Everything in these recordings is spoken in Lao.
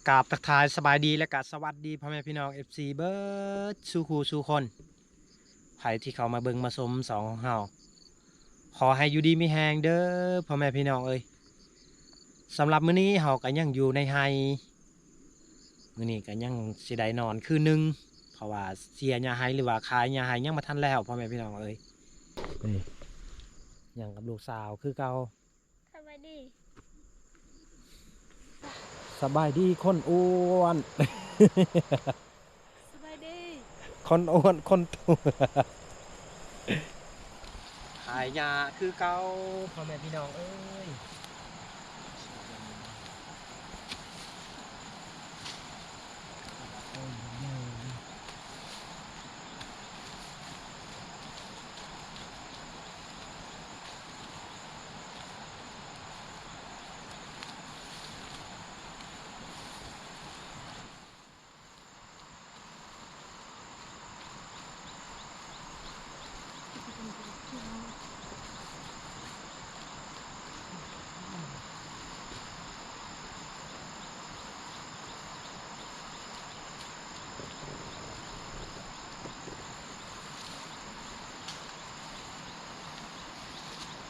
ກາບທັກທາຍສະບາຍດີ ແລະກະສະຫວັດດີພໍ່ແມ່ພີ່ນ້ອງ ເອັຟຊີ ເບິດສູ່ຄູ່ສູ່ຄົນ ໃຜທີ່ເຂົ້າມາເບິ່ງມາຊົມຊ່ອງຂອງເຮົາ ຂໍໃຫ້ຢູ່ດີມີແຮງເດີພໍ່ແມ່ພີ່ນ້ອງເອີຍ. ສຳລັບມື້ນີ້ເຮົາກໍຍັງຢູ່ໃນໄຮ່ ມື້ນີ້ກໍຍັງຊິໄດ້ນອນຄືນໜຶ່ງ ເພາະວ່າເສຍຫຍ້າໄຮ່ ຫຼືວ່າຂາຍຫຍ້າໄຮ່ ຍັງບໍ່ທັນແລ້ວພໍ່ແມ່ພີ່ນ້ອງເອີຍ. ນີ້ ຍັງກັບລູກສາວຄືເກົ່າ. ສະບາຍດີ ສະບາຍດີຄົນອ້ວນ ສະບາຍດີ ຄົນອ້ວນຄົນທ້ວມ ຂາຍຫຍ້າຄືເກົ່າພໍ່ແມ່ພີ່ນ້ອງເອີຍ.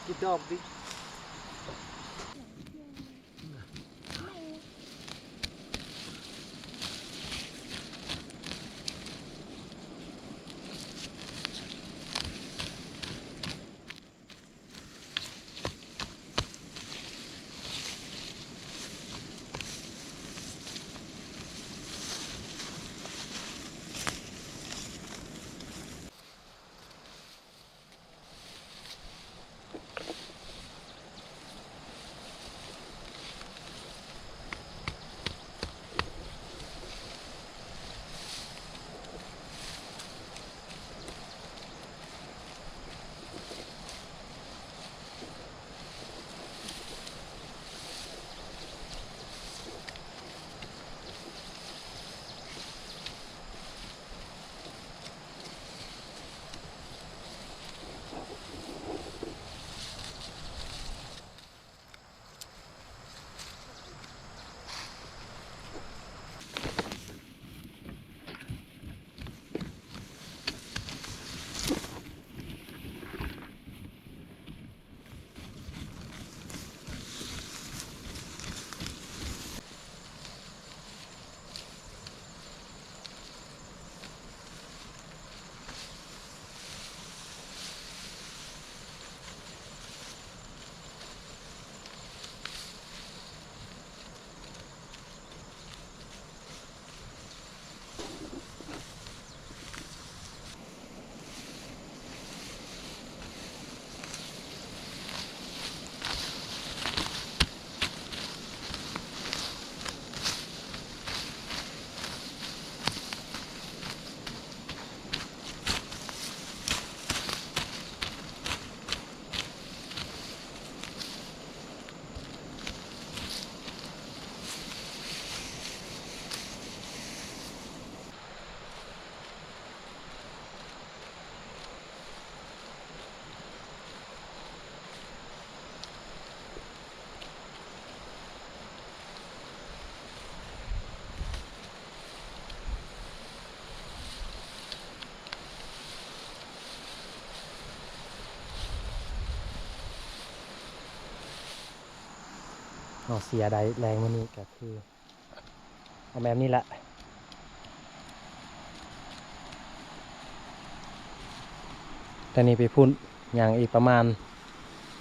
ກິນດອກດິ. ເຮົາເສຍໄດ້ແລງມື້ນີ້ກໍຄື ເອົາແບບນີ້ແຫຼະ ແຕ່ນີ້ໄປພຸ້ນ ຍ່າງອີກປະມານ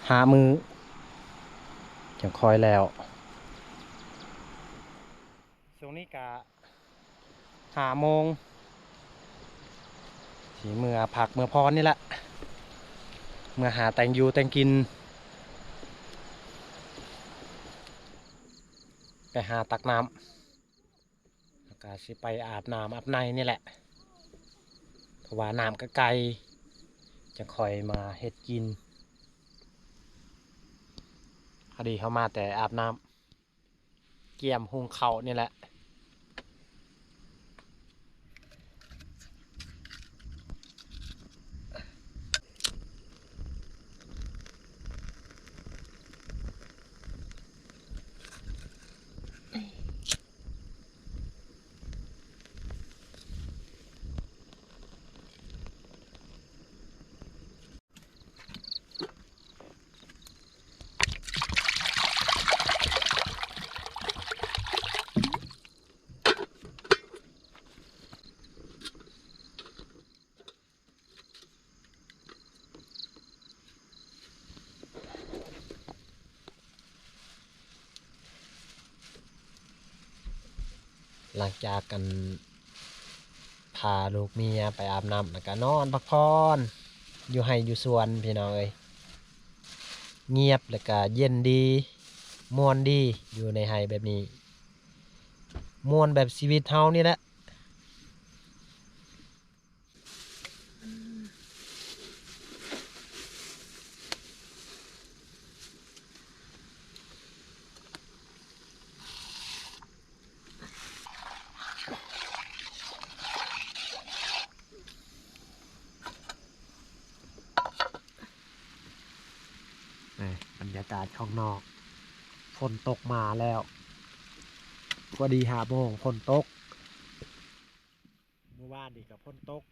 ຫ້າມື້ ຈັ່ງຄ່ອຍແລ້ວ. ຊ່ວງນີ້ກະຫ້າໂມງ ຊິເມືອພັກເມືອຜ່ອນນີ້ແຫຼະ ເມືອຫາແຕ່ງຢູ່ແຕ່ງກິນ ໄປຫາຕັກນ້ຳ ແລ້ວກະຊິໄປອາບນ້ຳອາບໃນນີ້ແຫຼະ ເພາະວ່ານ້ຳກະໄກ ຈັ່ງຄ່ອຍມາເຮັດກິນ ພໍດີເຮົາມາແຕ່ອາບນ້ຳ ກຽມຫຸງເຂົ້ານີ້ແຫຼະ. ເ ຫຼັງຈາກອັນ ພາລູກເມຍໄປອາບນ້ຳ ແລ້ວກະນອນພັກຜ່ອນຢູ່ໄຮ່ຢູ່ສວນພີ່ນ້ອງເອີຍ. ງຽບ ແລ້ວກະເຢັນດີ ມ່ວນດີ ຢູ່ໃນໄຮ່ແບບນີ້ ມ່ວນແບບຊີວິດເຮົານີ້ແຫຼະ. ນີ້ ບັນຍາກາດຂ້າງນອກ ຝົນຕົກມາແລ້ວ ພໍດີຫ້າໂມງຝົນຕົກ. ມື້ວານນີ້ກໍຝົນຕົກ.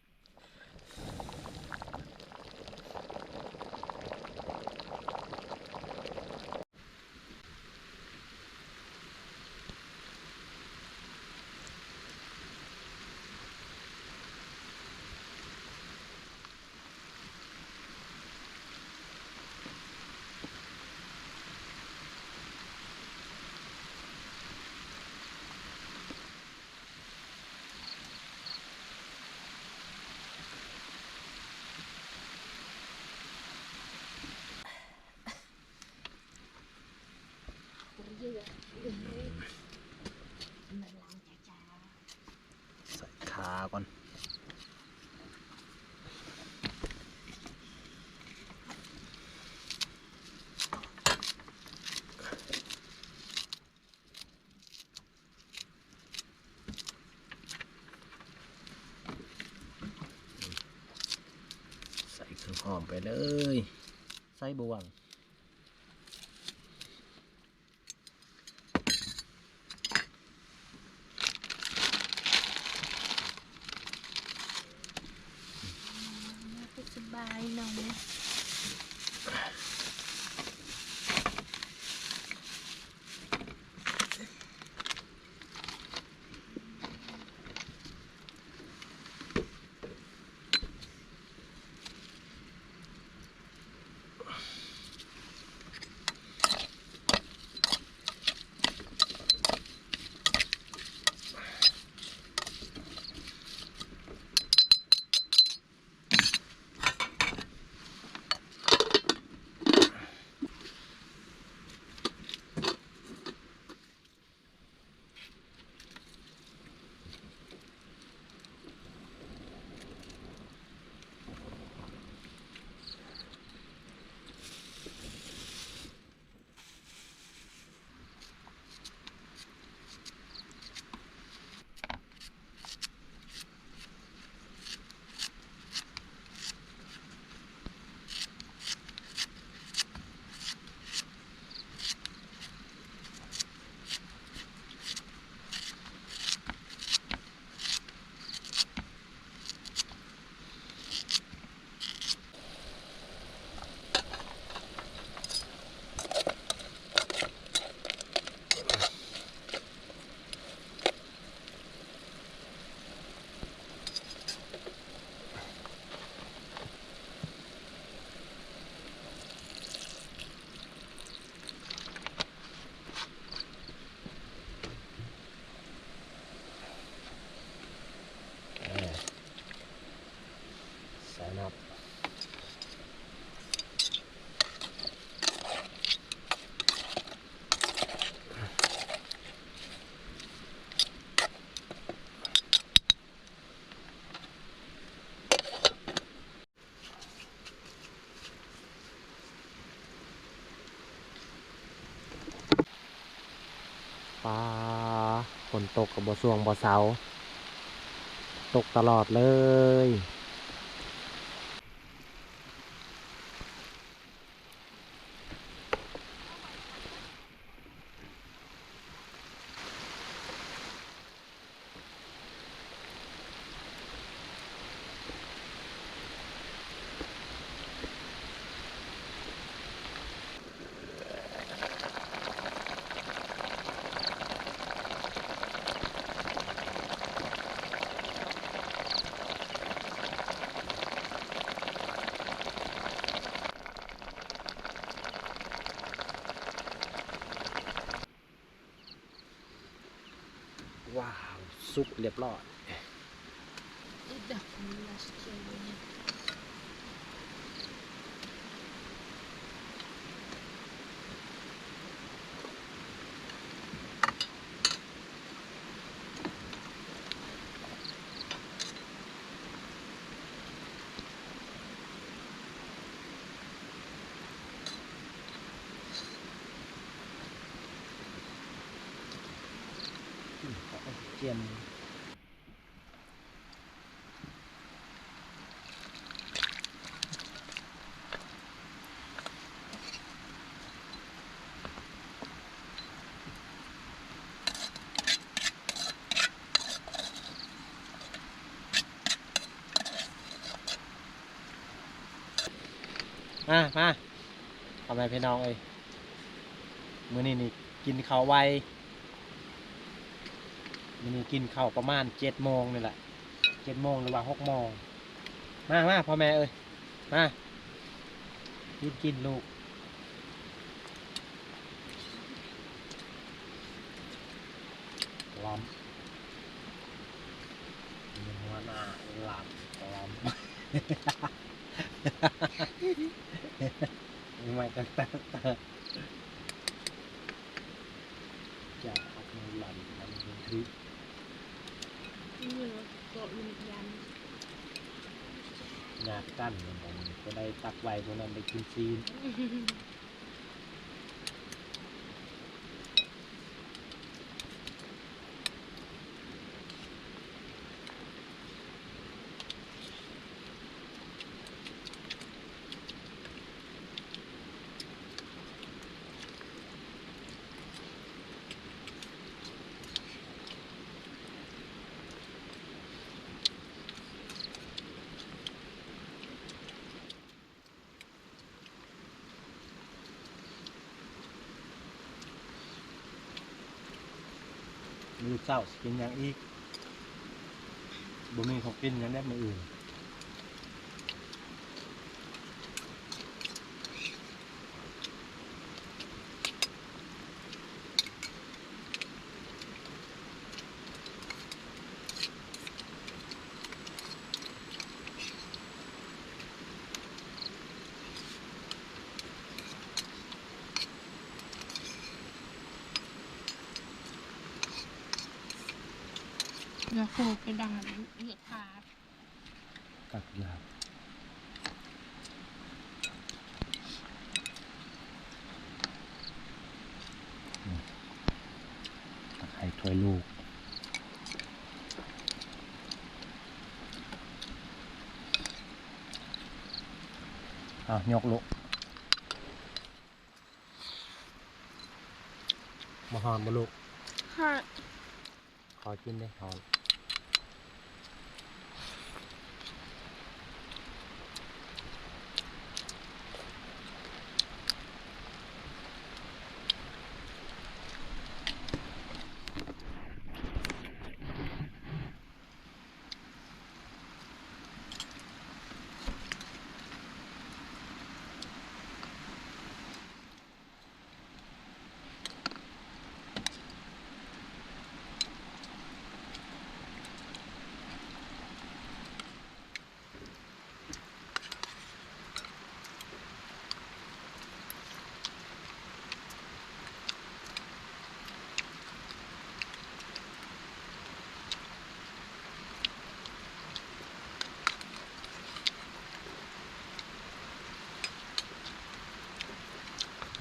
ໃສ່ຂາກ່ອນ. ໃສ່ເຄື່ອງຫອມໄປເລີຍ ໃສ່ບ່ວງ. ສະບາຍເນາະ. ໃສ່ນ້ຳ. ປາ ຝົນຕົກກໍບໍ່ຊ່ວງບໍ່ເຊົາ ຕົກຕະຫຼອດເລີຍ. ວ້າວ ສຸກລຽບລ້ອຍ. ມາ ມາ ພໍ່ແມ່ພີ່ນ້ອງເອີຍ ມື້ນີ້ນີ້ກິນເຂົ້າໄວ. ມື້ນີ້ກິນເຂົ້າປະມານເຈັດໂມງນີ້ແຫຼະ ເຈັດໂມງ ຫຼືວ່າຫົກໂມງ. ມາ ມາ ພໍ່ແມ່ເອີຍ ມາ ກິນ ກິນລູກ. ລຳ ມີຫົວໜ້າລຳ ລຳ ມາຕັ້ງແຕ່ ຈາກອອກມາລັນ ລັນດົນຕີ ເກາະຢູ່ຍາມ ຍາດກັນ ບໍ່ໄດ້ຕັກໄວ້ ພວກນັ້ນໄດ້ກິນຊີ້ນ. ມື້ເຊົ້າຊິກິນຫຍັງອີກ? ບໍ່ມີຂອງກິນຫຍັງແດ່ມື້ອື່ນ. ຢາຄູໄປດັງເລືອດພາດ ຕັກຢາ ຕັກໃຫ້ຖ້ວຍລູກ. ເອົາ ຍົກລູກ. ບໍ່ຮ້ອນບໍ່ລູກ? ຮ້ອນ. ຂໍກິນເດ້ ຮ້ອນ.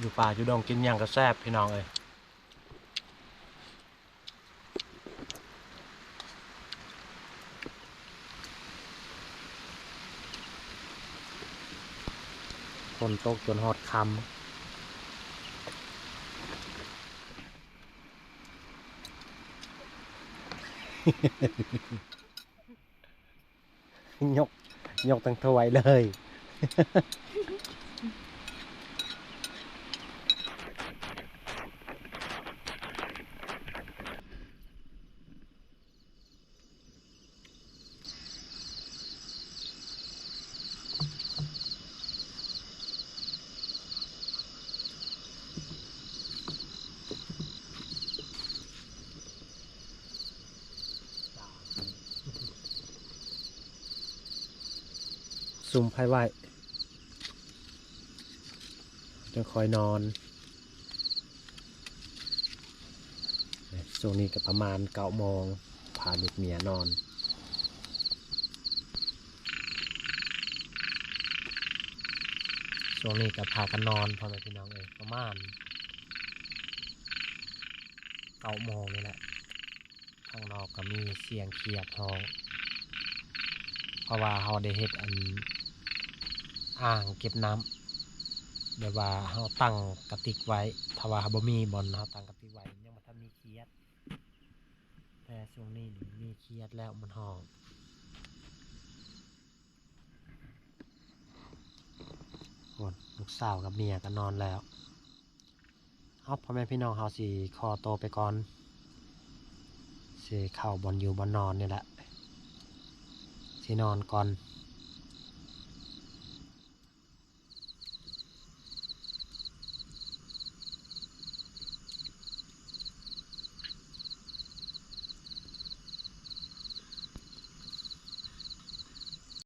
ຢູ່ປ່າຢູ່ດົງກິນຫຍັງກໍແຊບ ພີ່ນ້ອງເອີຍ. ຝົນຕົກຈົນຮອດຄ່ຳ. ຍົກ ຍົກທັງຖ້ວຍເລີຍ. ຕຸ້ມໄຟໄວ້ ຈັ່ງຄ່ອຍນອນ. ຊ່ວງນີ້ກໍປະມານເກົ້າໂມງ ພາລູກເມຍນອນ. ຊ່ວງນີ້ກໍພາກັນນອນ ພໍ່ແມ່ພີ່ນ້ອງເອີຍ ປະມານເກົ້າໂມງນີ້ແຫຼະ. ທາງນອກກໍມີສຽງຂຽດຮ້ອງ ເພາະວ່າເຮົາໄດ້ເຮັດອັນອ່າງເກັບນ້ຳ ແບບວ່າເຮົາຕັ້ງກະຕິກໄວ້ ຖ້າວ່າເຮົາບໍ່ມີບ່ອນເຮົາຕັ້ງກະຕິກໄວ້ ຍັງບໍ່ທັນມີຂຽດ. ແຕ່ຊ່ວງນີ້ມີຂຽດແລ້ວມັນຮ້ອງ. ໂອ້ ລູກສາວກັບເມຍກໍນອນແລ້ວ. ເອົາ ພໍ່ແມ່ພີ່ນ້ອງ ເຮົາຊິຂໍໂຕໄປກ່ອນ ຊິເຂົ້າບ່ອນຢູ່ບ່ອນນອນນີ້ແຫຼະ ຊິນອນກ່ອນ.